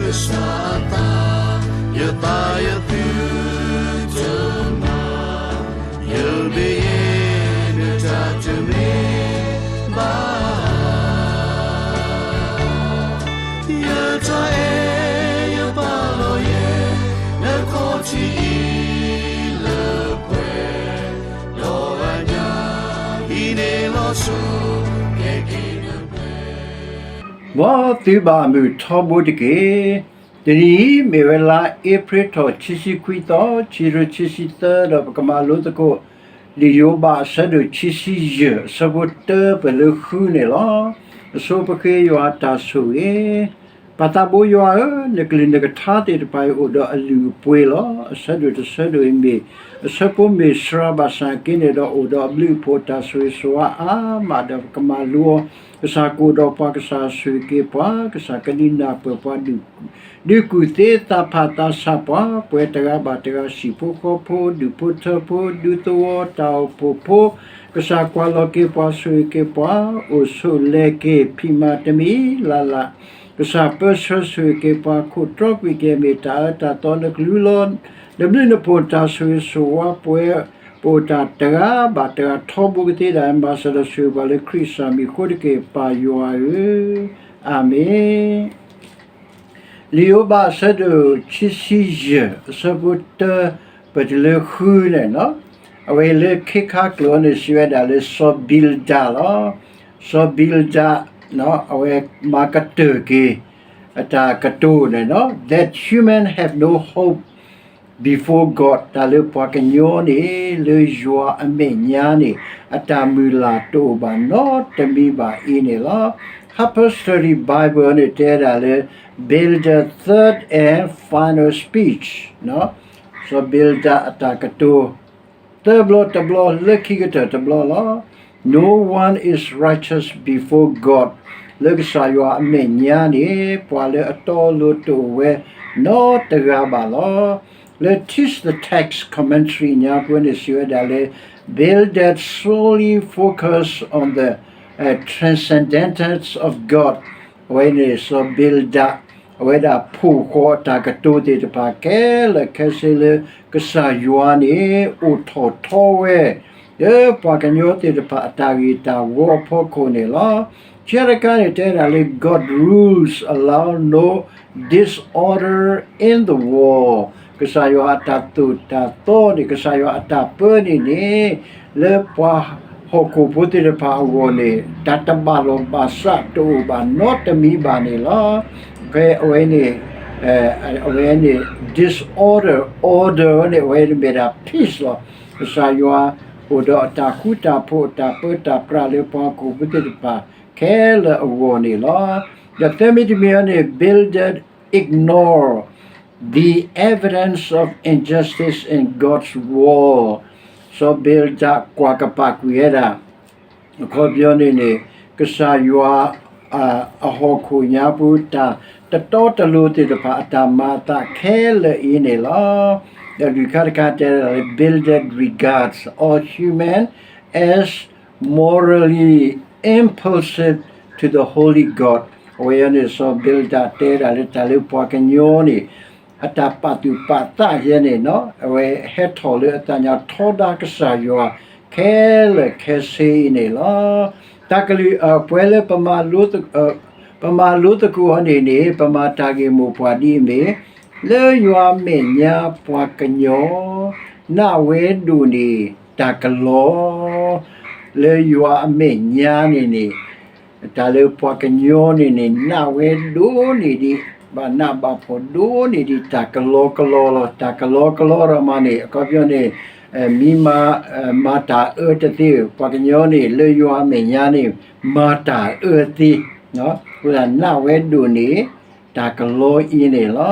ကစၢ်အသး, ယသးယသုတမၤ, ယမ့ၢ်ယဲ နတၢ်တမ့ၢ်ဘၣ် ယတၢ်အဲၣ်ယပာ်လီၤယဲ နခီၣ်ထံးအံၤလၢပှဲၤ, ဒီးအညၣ်အံၤန့ၣ်လီၤဆီ ကဲက့ၤနပှဲၤ မ်သုဘၣ်မုာ်ထီဘိတက့ၢ်. တနံၤအံၤ မ့ၢ်ဝဲလါအ့ဖြ့ၣ်ထီၣ် ခံဆံခွံသီ, ခံကထိခံဆံသၢ ဒီးပကမၤလိသကိး လံာ်ယိၤဘး အဆၢဒိၣ်ခံဆံယဲၢ် အဆၢဖိတၢ ပၢၢ်လၢဃုန့ၣ်လီၤ. အဆိပဃ့ယွၤအတၢ်ဆိၣ်ဂ့ၤ, ပၢ်သးဘိယွၤဧၢ, နကလုၢ်နကထါသ့ၣ်တဖၣ်အံၤ အိၣ်ဒီးအလုၢ်အပှ့ၤလီၤ. အဆၢဒိၣ်တဆၢဒိၣ်အံၤမ့ၢ် အဆၢဖိမ့ၢ်စှၤဘၣ်ဆၣ်က့န့ၣ်ဒီး အိၣ်ဒီးအဘျုးအဖှိၣ် တၢ်ဆိၣ်ဂ့ၤဆိၣ်ဝါအါမး ဒီးပကမၤလိအီၤ, ကစၢ်ကအိၣ်ဒီးပှၤ, ကစၢ်ဆိၣ်ဂ့ၤက့ၤပှၤ, ကစၢ်ကဒုးနၢ်ပၢၢ်ပှၤ, ဒုးကူၣ်သ့သးဖးသးဆးပှၤ, ပှဲၤတဂၤဘၣ်တဂၤ ဟံၣ်ဖိဃီဖိ, ဒူၣ်ဖိထၢဖိ, ဒူသဝီတၢ်အိၣ်ဖှိၣ်ဖိ, ကစၢ်ကွၢ်လီၤက့ၤပှၤ, ဆိၣ်ဂ့ၤက့ၤပှၤ, အိၣ်ဆိးလဲၤက့ၤ ဖံးမၤတမံၤလၢ်လၢ်, ကစၢ်ပၢဆှၢဆိၣ်ဂ့ၤက့ၤပှၤ, ခိၣ်တြီကွံာ်က့ၤ မ့ၢ်တၢ်အၢတၢ်သီနကလုၢ်လီၤ. နဘျုးနဖှိၣ် တၢ်ဆိၣ်ဂ့ၤဆိၣ်ဝါပှဲၤ, ပအိၣ်တၢ်တဂၤဘၣ်တဂၤ ထီဘိကသ့ဒၣ် မၤစၢၤဒီးဆိၣ်ဂ့ၤပှၤလၢခရံာ်စၢ်မံၤအဃိတက့ၢ် ပၢ်ယွၤဧၢ, အၤမ့ၣ်. လံာ်ယိၤဘး အဆၢဒိၣ်ခံဆံယဲၢ် အဆၢဖိတၢ ပၢၢ်တုၤလၢဃုန့ၣ်လီၤ. အဝဲလၢခ့ခါကျိာ်န့ၣ် စံးဝဲဒၣ်လၢ စီၤဘံလဒၤလီၤ. စီၤဘံလဒၤ အဝဲမၤကတၢၢ်က့ၤ အတၢ်ကတိၤန့ၣ်လီၤ. That human have no hope before God, တၢ်လၢပှၤကညီန့ၣ် လၢယွၤအမဲာ်ညါန့ၣ် အတၢ်မုၢ်လၢ်တအိၣ်ဘၣ်နီတမံၤဘၣ်အံၤန့ၣ်လီၤ. Harper's Study Bible န့ၣ် တဲဒၣ်လၢ Bildad third and final speech, စီၤဘံလဒၤအတၢ်ကတိၤ သၢဘျီတဘျီ လၢခံကတၢၢ်တဘျီလီၤ. No one is righteous before God, လၢကစၢ်ယွၤအမဲာ်ညါန့ၣ် ပှၤလၢအတီအလိၤတအိၣ်ဝဲနီတဂၤဘၣ်လီၤ. လၢ Teach the Text Commentary ညါပှဲၤန့ၣ် စံးဝဲဒၣ်လၢ Bildad solely focus on the, uh, transcendence of God. အဝဲန့ၣ် စီၤဘံလဒၤ အဝဲဒၣ်ဖှိၣ်ဃီအတၢ်ကတိၤသ့ၣ်တဖၣ်ခဲလၢာ်ခဲဆ့လၢ ကစၢ်ယွၤန့ၣ် အိၣ်ထီၣ်ထီဝဲ လၢပှၤကညီသ့ၣ်တဖၣ်အတၢ်ဂ့ၢ်တၢ်ဝီအဖီခိၣ်န့ၣ်လီၤ. ဆံးတခါန့ၣ် တဲဒၣ်လၢ God rules allow no disorder in the world, ကစၢ်ယွၤအတၢ်သိၣ်တၢ်သီန့ၣ် ကစၢ်ယွၤအတၢ်ပၢန့ၣ်န့ၣ် လၢပှၤဟီၣ်ခိၣ်ဖိသ့ၣ်တဖၣ်အဂီၢ်န့ၣ် တၢ်တဘၣ်လိာ်ဘၣ်စးတအိၣ်ဘၣ်နီတမံၤဘၣ်န့ၣ်လီၤ. ဖဲအဝဲန့ၣ် အဝဲန့ၣ် disorder, order န့ၣ် အဝဲန့ၣ်မ့ၢ်ဒၣ် peace လီၤ. ကစၢ်ယွၤအိၣ်ဒီးအတၢ်ဃူတၢ်ဖိး အတၢ်ပၢတၢ်ပြးလၢပှၤဟီၣ်ခိၣ်ဖိသ့ၣ်တဖၣ်ခဲလၢာ်အဂီၢ်န့ၣ်လီၤ. ဒီးသၢမံၤတမံၤအံၤန့ၣ် Bildad ignore the evidence of injustice in God's world, စီၤဘံလဒၤကွၢ်ကပာ်ကွံာ်ဝဲဒၣ် အခီပညီန့ၣ်န့ၣ် ကစၢ်ယွၤ အဟီၣ်ခိၣ်ညါပူၤ တၢ်တတီတလိၤသ့ၣ်တဖၣ် အတၢ်မၤအသးခဲလၢာ်အံၤန့ၣ်လီၤ. ဒီးလွံၢ်ခါတခါတဲ Bildad regards all human as morally impulsive to the holy God. အဝဲအံၤန့ၣ် စီၤဘံလဒၤတဲဒၣ်လၢတၢ်လၢပှၤကညီန့ၣ် အတၢ်ပာ်သူၣ်ပာ်သးယဲန့ၣ် အဝဲဟဲထီၣ်လၢအသးညါထီဒါကစၢ်ယွၤခဲလၢာ်ခဲဆ့အံၤန့ၣ်လီၤ. တၢ်ကလုၢ်အပှဲၤလၢ ပမၤလိသကိးအီၤန့ၣ်န့ၣ် ပမၤတၢ်ဂ့ၢ်မိၢ်ပှၢ်ဒ်အမ့ၢ် လၢယွၤအမဲာ်ညါပှၤကညီ နာ်ဝဲဒိၣ်န့ၢ်တၢ်ကလီ လၢယွၤအမဲာ်ညါန့ၣ်န့ၣ် တၢ်လၢပှၤကညီန့ၣ်န့ၣ် နာ်ဝဲဒိၣ်န့ၢ်ဒံး ဘၣ်နးဘၣ်ဖှီၣ်ဒိၣ်န့ၢ်ဒံးတၢ်ကလီကလီလီၤ. တၢ်ကလီကလီဒ်မးန့ၣ် အခီပညီန့ၣ် မ့ၢ်မၤတၢ်အၢတသ့, ပှၤကညီန့ၣ် လၢယွၤအမဲာ်ညါန့ၣ် မၤတၢ်အၢသ့, အဃိသတး နာ်ဝဲဒိၣ်န့ၢ် တၢ်ကလီအံၤန့ၣ်လီၤ.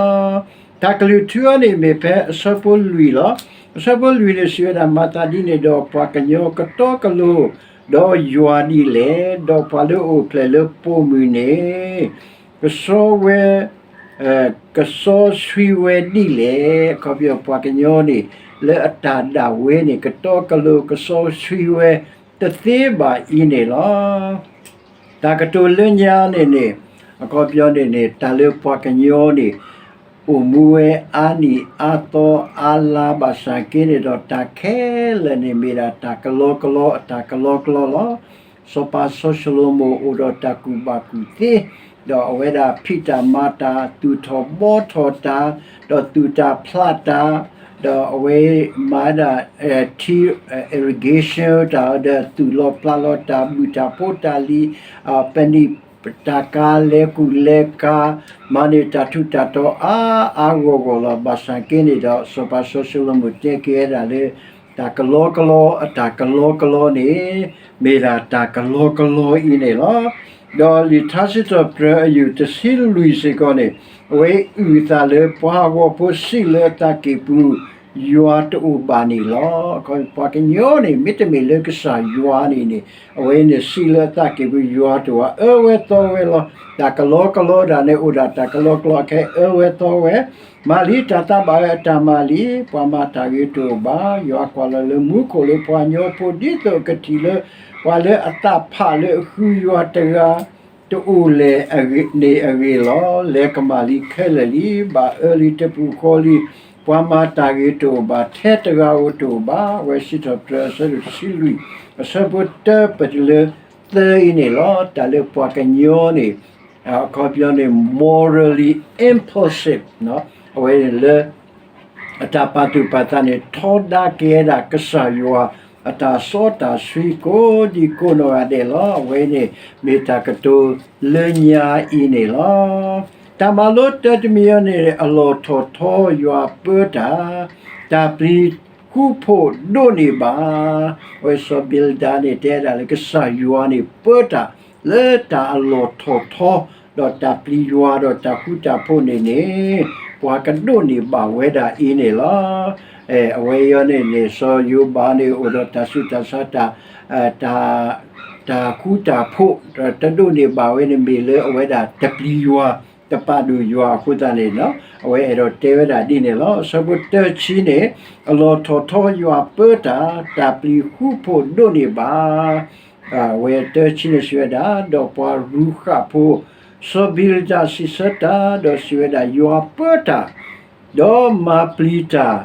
တၢ်ကလုၢ်ထူအံၤန့ၣ်မ့ၢ်ဖဲအဆၢဖိလွံၢ်လီၤ. အဆၢဖိလွံၢ်န့ၣ် စံးဝဲဒၣ် မၤသးဒ်န့ၣ်ဒီး ပှၤကညီကတီကလိၤ ဒီးယွၤဒ်လဲၣ်, ဒီးပှၤလၢအအိၣ်ဖျဲၣ်လၢပိာ်မုၣ်န့ၣ် ကစီဝဲ ကစီဆှံဝဲဒ်လဲၣ်. အခီပညီ ပှၤကညီန့ၣ် လၢအတၢ်ဒၣ်ဝဲန့ၣ် ကတီကလိၤ ကစီဆှံဝဲတသ့ဘၣ်အံၤန့ၣ်လီၤ. တၢ်ကတိၤလၢညါန့ၣ်န့ၣ် အခီပညီန့ၣ်န့ၣ် တၢ်လၢပှၤကညီန့ၣ် အိၣ်မူဝဲအါနံၣ်အါသီအါလါ ဘၣ်ဆၣ်က့န့ၣ်ဒီး တၢ်ခဲလၢာ်န့ၣ် မ့ၢ်ဒၣ်တၢ်ကလီကလီ အတၢ်ကလီကလီလီၤ. စီၤပၤစီၤၡလိၤမိၣ်အိၣ်ဒီးတၢ်ကူၣ်ဘၣ်ကူၣ်သ့, ဒီးအဝဲဒၣ်ဖံးတၢ်မၤတၢ် သူၣ်ထီၣ်ဘှီထီၣ်တၢ်, ဒီးသူၣ်တၢ်ဖျးတၢ်, ဒီးအဝဲမၤဒၣ် ထံ irrigation တၢ်, ဒီးသူၣ်လီၤဖျးလီၤတၢ် ဘုၣ်တၢ်ဖိတၢ်လံၤ, ပနံာ်တၢ်ကၤ လဲၤကူၣ်လဲၤကၤ, မၤန့ၢ်တၢ်ထူးတၢ်တီၤအါအါဂီၢ်ဂီၢ်လီၤ. ဘၣ်ဆၣ်က့န့ၣ်ဒီး စီၤပၤစီၤၡလိၤမိၣ်တဲက့ၤဝဲဒၣ်လၢ တၢ်ကလီကလီ အတၢ်ကလီကလီန့ၣ် မ့ၢ်ဒၣ်တၢ်ကလီကလီအံၤန့ၣ်လီၤ. ဒီးလံာ်ထါစံးထီၣ်ပတြၢၤအယုၢ်တဆံလွံၢ်စ့ၢ်ကီးန့ၣ် အဝဲအုၣ်အသးလၢပှၤဟးဂီၤဖိစံးလၢအသးကံၢ်ပူၤ ယွၤတအိၣ်ဘၣ်န့ၣ်လီၤ. ပှၤကညီန့ၣ် မ့တမ့ၢ်လၢကစၢ်ယွၤန့ၣ်န့ၣ် အဝဲန့ၣ်စံးလၢအသးကံၢ်ပူၤ ယွၤတအိၣ်ဘၣ် အၢဝဲသီဝဲလီၤ. တၢ်ကလီကလီဒၣ်န့ၣ် အိၣ်ဒၣ်တၢ်ကလီကလီအခဲ အၢဝဲသီဝဲ မၤလံတၢ်သးဘၣ်ဝဲအတၢ်မၤလံ, ပှၤမၤတၢ်ဂ့ၤတအိၣ်ဘၣ်. ယွၤကွၢ်လီၤလၢမူခိၣ်လၢပှၤကညီဖိ ဒ်သိးအကထံၣ်လၢ ပှၤလၢအသးဖးလၢအဃုယွၤတဂၤ တအိၣ်လဲၣ်န့ၣ်အဂ့ၢ်လီၤ. လဲၤကမၣ်လံခဲလၢာ်လံ, ဘၣ်အၢလံတပူၤဃီလံ, ပှၤမၤတၢ်ဂ့ၤတအိၣ်ဘၣ်, ထဲတဂၤဧိၤတအိၣ်ဘၣ်. အဝဲစံးထီၣ်ပတြၢၤအဆၢဒိၣ်တဆံလွံၢ် အဆၢဖိတၢပတုၤလၢသၢအံၤန့ၣ်လီၤ. တၢ်လၢပှၤကညီန့ၣ် အခီပညီန့ၣ် morally impulsive အဝဲန့ၣ်လၢ အတၢ်ပာ်သူၣ်ပာ်သးန့ၣ် ထီဒါက့ၤဝဲဒၣ်ကစၢ်ယွၤ အတၢ်စီတၢ်ဆှံကိးဒံကိးနီၢ်ဂၤဒဲးလီၤ. အဝဲန့ၣ်မ့ၢ်တၢ်ကတိၤလၢညါအံၤန့ၣ်လီၤ. တၢ်မၤလိတၢတမံၤအံၤန့ၣ် အလီၢ်ထီၣ်ထီယွၤပၢတၢ်, တၢ်ပျံၤဃူဖိးဒိးန့ၢ်ဘၣ်. အဝဲစီၤဘံလဒၤန့ၣ် တဲဒၣ်လၢကစၢ်ယွၤန့ၣ်ပၢတၢ် လၢတၢ်အလီၢ်ထီၣ်ထီ ဒီးတၢ်ပျံၤယွၤဒီးတၢ်ဃူတၢ်ဖိးန့ၣ်န့ၣ် ပှၤကဒိးန့ၢ်ဘၣ်ဝဲဒၣ်အံၤန့ၣ်လီၤ. အဝဲအံၤန့ၣ်န့ၣ် စီၤယိၤဘးန့ၣ် အိၣ်ဒီးတၢ်ဆူးတၢ်ဆါ တၢ်ဃူတၢ်ဖိး တဒိးန့ၢ်ဘၣ်ဝဲန့ၣ် မ့ၢ်လၢအဝဲဒၣ်တပျံၤယွၤ တပာ်ဒိၣ်ယွၤအဃိသတးန့ၣ် အဝဲအဲၣ်ဒိးတဲဝဲဒၣ်ဒ်န့ၣ်လီၤ. အဆၢဖိတၢဆံန့ၣ် အလီၢ်ထီၣ်ထီယွၤပၢတၢ်, တၢ်ပျံၤဃူဖိးဒိးန့ၢ်ဘၣ် အဝဲတၢဆံန့ၣ်စံးဝဲဒၣ်, ဒီးပှၤရူၤဃးဖိ စီၤဘံလဒၤစံးဆၢတၢ်, ဒီးစံးဝဲဒၣ်, ယွၤပၢတၢ်, ဒီးမၤပျံၤတၢ်,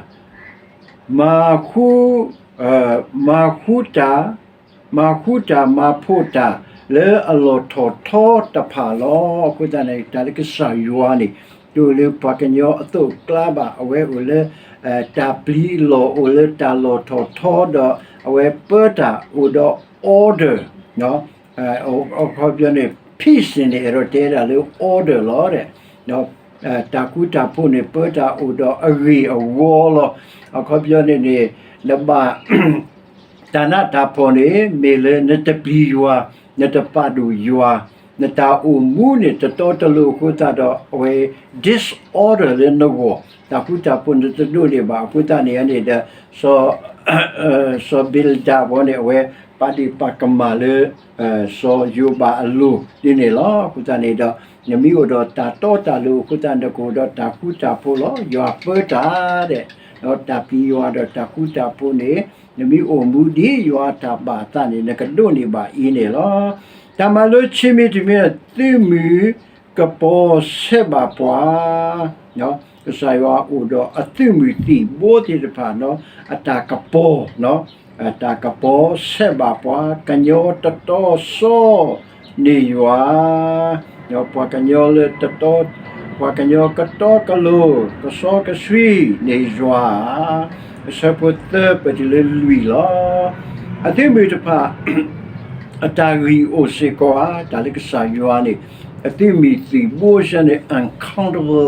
မၤဃူ, မၤဃူတၢ်, မၤဃူတၢ်မၤဖိးတၢ် လၢအလီၢ်ထီၣ်ထီတဖၣ်လီၤ. အဃိသတးန့ၣ် တၢ်လၢကစၢ်ယွၤန့ၣ် တအိၣ်လၢပှၤကညီအသိးအကျါဘၣ်. အဝဲအိၣ်လၢ တၢ်ပျံၤလီၢ် အိၣ်လၢတၢ်လီၢ်ထီၣ်ထီ ဒီးအဝဲပၢတၢ်အိၣ်ဒီး order အခီပညီန့ၣ် peace န့ၣ်န့ၣ် အဲၣ်ဒိးတဲဒၣ်လၢ order လီၤ. တၢ်ဃူတၢ်ဖိးန့ၣ် ပၢတၢ်အိၣ်ဒီးအဂ့ၢ်အဝီလီၤ. အခီပညီန့ၣ်န့ၣ် နဘၣ် တၢ်နးတၢ်ဖှီၣ်န့ၣ် မ့ၢ်လၢနတပျံၤယွၤ, နတပာ်ဒိၣ်ယွၤ, နတၢ်အိၣ်မူန့ၣ် တတီတလိၤအဃိသတးဒီး အဝဲ disorder လၢနဂီၢ်, တၢ်ဃူတၢ်ဖိးနတဒိးန့ၢ်ဘၣ်အဃိသတးန့ၣ်န့ၣ်ဒီး စီၤ စီၤဘံလဒၤဝဲန့ၣ် အဝဲပာ်ဒ့ၣ်ပာ်ကမၣ်လၢ စီၤယိၤဘးအလိၤဒ်န့ၣ်လီၤ. အဃိသတးန့ၣ်ဒီး နမ့ၢ်အိၣ်ဒီးတၢ်တီတၢ်လိၤအဃိသတးန့ၣ် နကအိၣ်ဒီးတၢ်ဃူတၢ်ဖိးလီၤ. ယွၤပၢတၢ်ဒဲး ဒီးတၢ်ပျံၤယွၤဒီးတၢ်ဃူတၢ်ဖိးန့ၣ် နမ့ၢ်အိၣ်မူဒ်ယွၤအတၢ်ဘၣ်အသးန့ၣ် နကဒိးန့ၢ်ဘၣ်အံၤန့ၣ်လီၤ. တၢ်မၤလိခံမံၤတမံၤ သုးမုၢ်ကပီၤဆဲးဘၣ်ပှၤ ကစၢ်ယွၤအိၣ်ဒီးအသုးမုၢ်သံၣ်ဘိသ့ၣ်တဖၣ် အတၢ်ကပီၤ, တၢ်ကပီၤဆဲးဘၣ်ပှၤ ကညီတတီစီန့ၢ်ယွၤ, ပှၤကညီလၢတတီ, ပှၤကညီကတီကလိၤ ကစီကဆှံန့ၢ်ယွၤ, အဆၢဖိသၢပတုၤလၢလွံၢ်လီၤ. အသုးမုၢ်တဖၣ် အတၢ်ဂံၢ်အိၣ်စ့ၢ်ကီးဧါ, တၢ်လၢကစၢ်ယွၤန့ၣ် အသုးမုၢ်သံၣ်ဘိဆၢန့ၣ် uncountable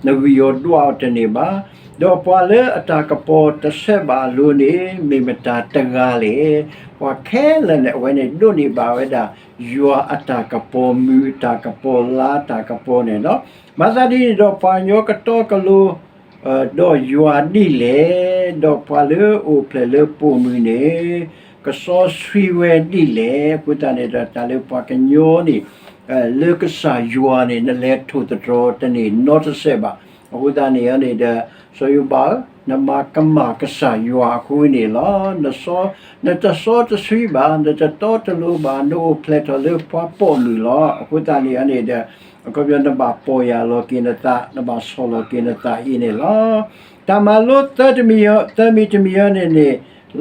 လီၤ, နဂံၢ်အီၤဒွးအီၤတန့ၢ်ဘၣ်. ဒီးပှၤလၢအတၢ်ကပီၤတဆဲးဘၣ်အလိၤန့ၣ် မ့ၢ်မတၤတဂၤလဲၣ်. ပှၤခဲလၢာ်န့ၣ် အဝဲန့ၣ်ဒိးန့ၢ်ဘၣ်ဝဲဒၣ် ယွၤအတၢ်ကပီၤမုၢ် တၢ်ကပီၤလါ တၢ်ကပီၤန့ၣ်လီၤ. မၤသးဒ်န့ၣ်ဒီး ပှၤကညီကတီကလိၤ ဒီးယွၤဒ်လဲၣ်, ဒီးပှၤလၢအအိၣ်ဖျဲၣ်လၢပိာ်မုၣ်န့ၣ် ကစီဆှံဝဲဒ်လဲၣ်. အဃိသတးန့ၣ်ဒီး တၢ်လၢပှၤကညီန့ၣ် လၢကစၢ်ယွၤန့ၣ် နလဲၤထိၣ်သတြီၤတန့ၢ်နီတစဲးဘၣ်. အဃိသတးန့ၣ်န့ၣ်ဒီး စီၤယိၤဘးဧၢ, နမၤကမၣ်ကစၢ်ယွၤအဃိန့ၣ်လီၤ. နစီ, နတစီတဆှံဘၣ်, နတတီတလိၤဘၣ်, နအိၣ်ဖျဲၣ်ထီၣ်လၢပှၤပိာ်မုၣ်လီၤ. အဃိသတးန့ၣ်န့ၣ်ဒီး အခီပညီနဘၣ်ပီၢ်ယၢ်လီၤက့ၤနသး, နဘၣ်ဆီၣ်လီၤက့ၤနသးအံၤန့ၣ်လီၤ. တၢ်မၤလိသၢတမံၤ, သၢမံၤတမံၤအံၤန့ၣ်န့ၣ်,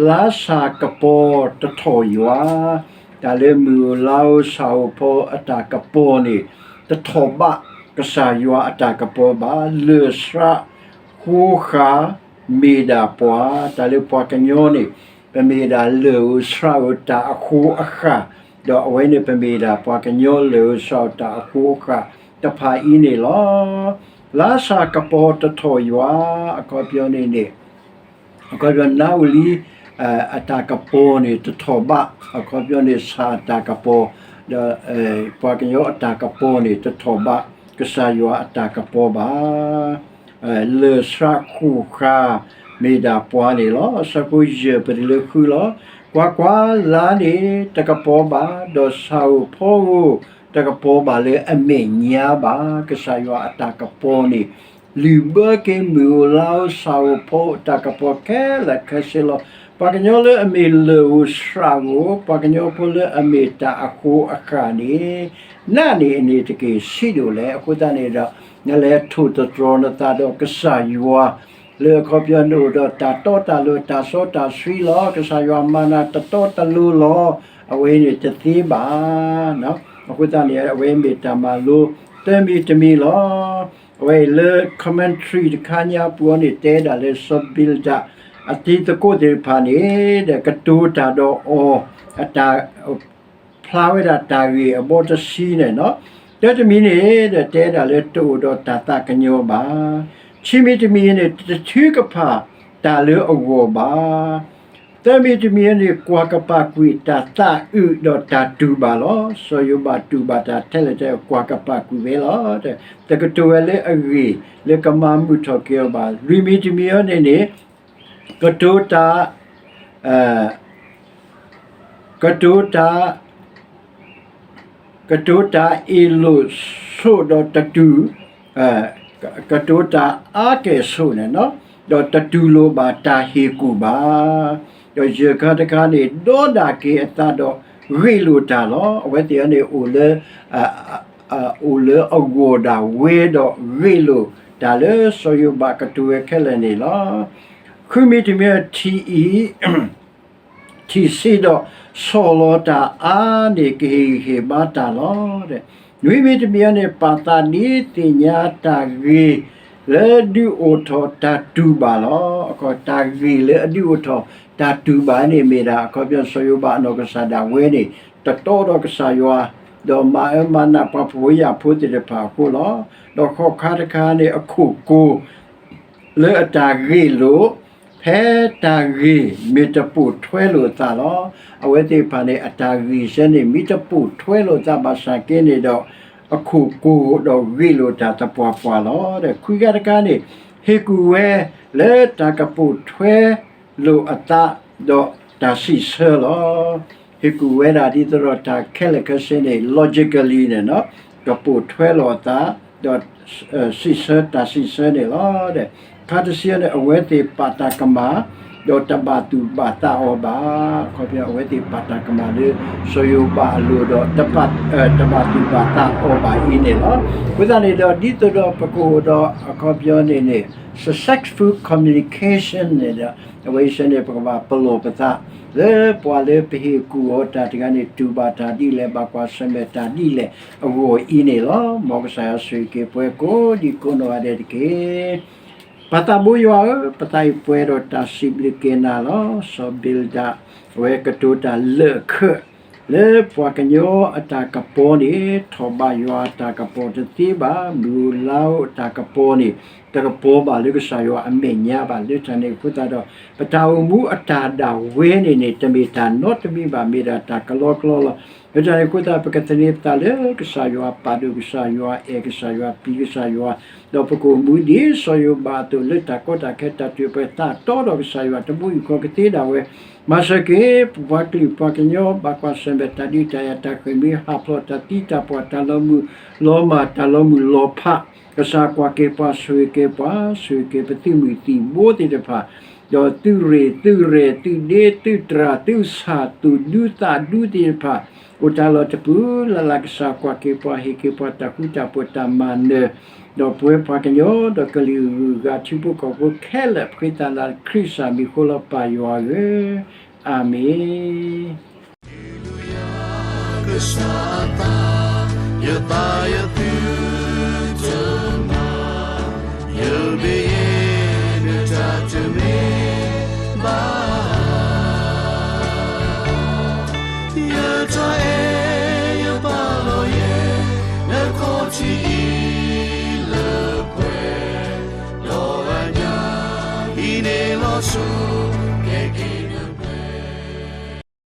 လါစၢ်ကပီၤတထီၣ်ယွၤ, တၢ်လၢမုၢ်ဧိၤလါဧိၤဆၣ်ဧိၤဖီအတၢ်ကပီၤန့ၣ်, တထီၣ်ဘးကစၢ်ယွၤအတၢ်ကပီၤဘၣ်, လၢၢ်ဆှးဃိဃာ်မ့ၢ်ဒၣ်ပှၤ, တၢ်လၢပှၤကညီန့ၣ်, ပမ့ၢ်ဒၣ်လၢၢ်ဧိၤဆှးဧိၤတၢ်အဃိအဃၢ်, ဒီးအဝဲန့ၣ်ပမ့ၢ်ဒၣ်ပှၤကညီလၢၢ်ဧိၤဆှးဧိၤတၢ်အဃိအဃၢ်တဖၣ်အံၤန့ၣ်လီၤ. လါစၢ်ကပီၤတထီၣ်ယွၤ, အခီပညီန့ၣ်န့ၣ် အခီပညီနါဝလံ အတၢ်ကပီၤန့ၣ် တထီၣ်ဘး, အခီပညီန့ၣ် ဆၣ်အတၢ်ကပီၤ, ဒီးပှၤကညီအတၢ်ကပီၤန့ၣ် တထီၣ်ဘးကစၢ်ယွၤအတၢ်ကပီၤဘၣ်. လၢၢ်ဆှးဃိဃာ်မ့ၢ်ဒၣ်ပှၤန့ၣ်လီၤ. အဆၢဖိယဲၢ်ပတုၤလၢဃုလီၤ. ကွၢ်ကွၢ်, လါန့ၣ်တကပီၤဘၣ်, ဒီးဆၣ်ဧိၤဖီဧိၤ တကပီၤဘၣ်လၢအမဲာ်ညါဘၣ်. ကစၢ်ယွၤအတၢ်ကပီၤန့ၣ် လုၢ်ဘၢက့ၤမုၢ်ဧိၤလါဧိၤဆၣ်ဧိၤဖီဧိၤတၢ်ကပီၤခဲလၢာ်ခဲဆ့လီၤ. ပှၤကညီလၢအမ့ၢ်လၢၢ်ဧိၤဆှးဧိၤ, ပှၤကညီဖိလၢအမ့ၢ်တၢ်အဃိအဃၢ်န့ၣ်, နးန့ၣ်အန့ၣ်တက့ၢ်ဆံးဒိၣ်လဲၣ်. အဃိသတးန့ၣ်ဒီး နလဲၤထိၣ်သတြီၤနသးဒီးကစၢ်ယွၤ လၢအခီပညီနအိၣ်ဒီးတၢ်တီတၢ်လိၤ တၢ်စီတၢ်ဆှံလီၤ. ကစၢ်ယွၤမၤနၤတတီတလိၤလီၤ. အဝဲအံၤန့ၣ်တသ့ဘၣ်. အဃိသတးန့ၣ် အဝဲမ့ၢ်တၢ်မၤလိသၢမံၤတမံၤလီၤ. အဝဲအံၤလၢ commentary တခါညါပူၤအံၤန့ၣ် တဲဒၣ်လၢစီၤဘံလဒး အတံၤသကိးသ့ၣ်တဖၣ်န့ၣ် ဒီးကတိၤတၢ်ဒီးအီၤ အတၢ် ဖျါဝဲဒၣ်တၢ်ဂ့ၢ်အဘီတဆံန့ၣ်လီၤ. တၢတမံၤန့ၣ်ဒီး တဲဒၣ်လၢတအိၣ်ဒီးတၢ်သးကညီၤဘၣ်. ခံမံၤတမံၤန့ၣ် တထုကဖၣ်တၢ်လၢအဂီၢ်ဘၣ်. သၢမံၤတမံၤန့ၣ် ကွၢ်ကပာ်ကွံာ်တၢ်သးအုးဒီးတၢ်တူၢ်ဘၣ်လီၤ. စီၤယိၤဘးတူၢ်ဘၣ်တၢ်ထဲလဲၣ်ထဲလဲၣ် ကွၢ်ကပာ်ကွံာ်ဝဲလီၤ. တကတိၤဝဲလၢအဂ့ၢ်လၢကမၤမုာ်ထီၣ်က့ၤအီၤဘၣ်. လွံၢ်မံၤတမံၤအံၤန့ၣ်န့ၣ် ကတိၤတၢ် ကတိၤတၢ် ကတိၤတၢ်အ့ၣ်လိာ်ဆိးဒီးတတူၢ်, ကတိၤတၢ်အါကဲၣ်ဆိးန့ၣ်လီၤ, ဒီးတတူၢ်လိာ်ဘၣ်တၢ်ဟ့ၣ်ကူၣ်ဘၣ်. ဒီးယဲၢ်ခါတခါန့ၣ် ဒီဒၣ်က့ၤအသးဒီးဂ့ၢ်လိာ်တၢ်လီၤ. အဝဲသ့ၣ်အံၤန့ၣ် အိၣ်လၢ အိၣ်လၢအဂီၢ်ဒၣ်ဝဲဒီးဂ့ၢ်လိာ်တၢ်လၢစီၤယိၤဘးကတိၤဝဲခဲလၢာ်န့ၣ်လီၤ. ဃုမံၤတမံၤအံၤ ထံၣ်အံၤ ထံၣ်ဆံးဒီး ဆီၣ်လီၤတၢ်အါန့ၣ် ကဟ့ၣ်ဂံၢ်ဟ့ၣ်ဘါတၢ်လီၤ. နွံမံၤတမံၤအံၤန့ၣ် ပာ်သးဒ်သ့ၣ်ညါတၢ်ဂ့ၤလၢဒုးအိၣ်ထီၣ်တၢ်တူၢ်ဘၣ်လီၤ. အခီပညီ တၢ်ဂ့ၤလၢအဒုးအိၣ်ထီၣ်တၢ်တူၢ်ဘၣ်န့ၣ်မ့ၢ်ဒၣ် အခီပညီစီၤယိၤဘးအနီၢ်ကစၢ်ဒၣ်ဝဲန့ၣ် တတီဒီးကစၢ်ယွၤ ဒီးမၤအၢမၤနးပှၤဖှီၣ်ဖိယာ်ဖိသ့ၣ်တဖၣ်အဃိလီၤ. ဒီးဃိးခါတခါန့ၣ် အခိၣ်ကိၤ လၢအတၢ်ဂ့ၢ်လိာ် ဖဲတၢ်ဂ့ၢ်မ့ၢ်တပိာ်ထွဲလိာ်အသးလီၤ. အဝဲသ့ၣ်တဖၣ်န့ၣ် အတၢ်ဂ့ၢ်စဲန့ၣ် မ့ၢ်တပိာ်ထွဲလိာ်အသးဘၣ်ဆၣ်က့န့ၣ်ဒီး အခိၣ်ကိၤဒီးဂ့ၢ်လိာ်တၢ်သပှၢ်ပှၢ်လီၤ. ဒီးခွံဂၤတခါန့ၣ် ဟ့ၣ်ကူၣ်ဝဲလၢတၢ်ကပိာ်ထွဲလိာ်အသး ဒီးတၢ်စံးဆၢလီၤ. ဟ့ၣ်ကူၣ်ဝဲဒၣ်ဒ်သိးဒီးတၢ်ခဲလၢာ်ခဲဆ့န့ၣ် logically န့ၣ် ကပိာ်ထွဲလိာ်အသး ဒီး စံးဆၢတၢ်စံးဆၢန့ၣ်လီၤ. ခါတဆံန့ၣ် အဝဲသ့ၣ်ပာ်တၢ်ကမၣ် ဒီးတဘၣ်သူၣ်ဘၣ်သးအီၤဘၣ်. အခီပညီ အဝဲသ့ၣ်ပာ်တၢ်ကမၣ်လၢ စီၤယိၤဘးအလိၤဒီး တဘၣ်သူၣ်ဘၣ်သးအီၤဘၣ်အံၤန့ၣ်လီၤ. အဃိသတးန့ၣ်ဒီး ဒ်သိးဒီးပကအိၣ်ဒီး အခီပညီန့ၣ်န့ၣ် successful communication န့ၣ်ဒီး အဝဲအံၤစဲန့ၣ် ပကဘၣ်ပလီၢ်ပသး လၢပှၤလၢပဟ့ၣ်ကူၣ်အီၤတၢ်တဂၤန့ၣ် တူၢ်ဘၣ်တၢ်ဒ်လဲၣ် ဘၣ်ကွၢ်ဆၢၣ်မဲာ်တၢ်ဒ်လဲၣ်အဂီၢ်အံၤန့ၣ်လီၤ. မ်ကစၢ်ယွၤဆိၣ်ဂ့ၤက့ၤပှၤကိးဒံကိးနီၢ်ဂၤဒဲးတက့ၢ်. ပၢ်သးဘိယွၤဧၢ, ပသးအံၤပှဲၤဒီးတၢ်စံးဘျုးက့ၤနၤလီၤ. စီၤဘံလဒး အဝဲကတိၤတၢ်လၢာ်အခၢး လၢပှၤကညီအတၢ်ကပီၤန့ၣ် ထီၣ်ဘးယွၤအတၢ်ကပီၤတသ့ဘၣ်, မုၢ်ဧိၤလါဧိၤအတၢ်ကပီၤန့ၣ် တကပီၤဘၣ်လၢကစၢ်ယွၤအမဲာ်ညါဘၣ်. လၢတၢ်န့ၣ်အဃိသတးဒီး ပတၢ်အိၣ်မူအတၢ်ဒၣ်ဝဲန့ၣ်န့ၣ် တမ့ၢ်တၢ်နီတမံၤဘၣ်, မ့ၢ်ဒၣ်တၢ်ကလီကလီလီၤ. လၢတၢ်န့ၣ်အဃိသတး ပကသန့ၤပသးလၢကစၢ်ယွၤ, ပာ်ဒိၣ်ကစၢ်ယွၤ, အဲၣ်ကစၢ်ယွၤ, ပျံၤကစၢ်ယွၤ, ဒီးပကအိၣ်မူဒ်စီၤယိၤဘးအသိး လၢတၢ်ကီတၢ်ခဲတၢ်တုၤ ပသးတီဒီးကစၢ်ယွၤ တဘိယူၢ်ဃီကသ့ဒၣ်ဝဲ မၤစၢၤက့ၤ ပပှၤကလုာ်ပှၤကညီ ဘၣ်ကွၢ်ဆၢၣ်မဲာ်တၢ်ဒုးတၢ်ယၤ တၢ်ဃ့ၢ်မှံဟးဖျိး တၢ်သံတၢ်ပှၢ် တၢ်လီၤမုၢ်လီၤမၢ် တၢ်လီၤမုၢ်လီၤဖး, ကစၢ်ကွၢ်က့ၤပှၤ ဆိၣ်ဂ့ၤက့ၤပှၤ ဆိၣ်ဂ့ၤက့ၤပသုးမုၢ်သံၣ်ဘိသ့ၣ်တဖၣ် ဒီးသုးရ့ၣ်သုးရဲၣ် သုးဒ့သုးတြၢ် သုးဆၣ် သုးဒူသးဒူသ့ၣ်တဖၣ် အိၣ်တၢ်လီၢ်တပူၤလၢ်လၢ် ကစၢ်ကွၢ်က့ၤပှၤ ဟ့ၣ်က့ၤပှၤတၢ်ဃူတၢ်ဖိးတၢ်မၤနၢၤ, ဒီးပဝဲပှၤကညီဒီးကလုာ်ဂုၢ်ဂၤထံဖိကီၢ်ဖိခဲလၢာ် ပဃ့တၢ်လၢခရံာ်ကစၢ်မံၤအဃိလီၤ ပၢ်ယွၤဧၢ, အၤမ့ၣ်. ကစၢ်အသး, ယသးယသုတမၤ, ယမ့ၢ်ယဲဒၣ်တၢ်တမ့ၢ်ဘၣ်, ယတၢ်အဲၣ်ယပာ်လီၤယဲ, နခီၣ်ထံးအံၤလၢပှဲၤ, ဒီးအညၣ်အံၤန့ၣ်လီၤဆူ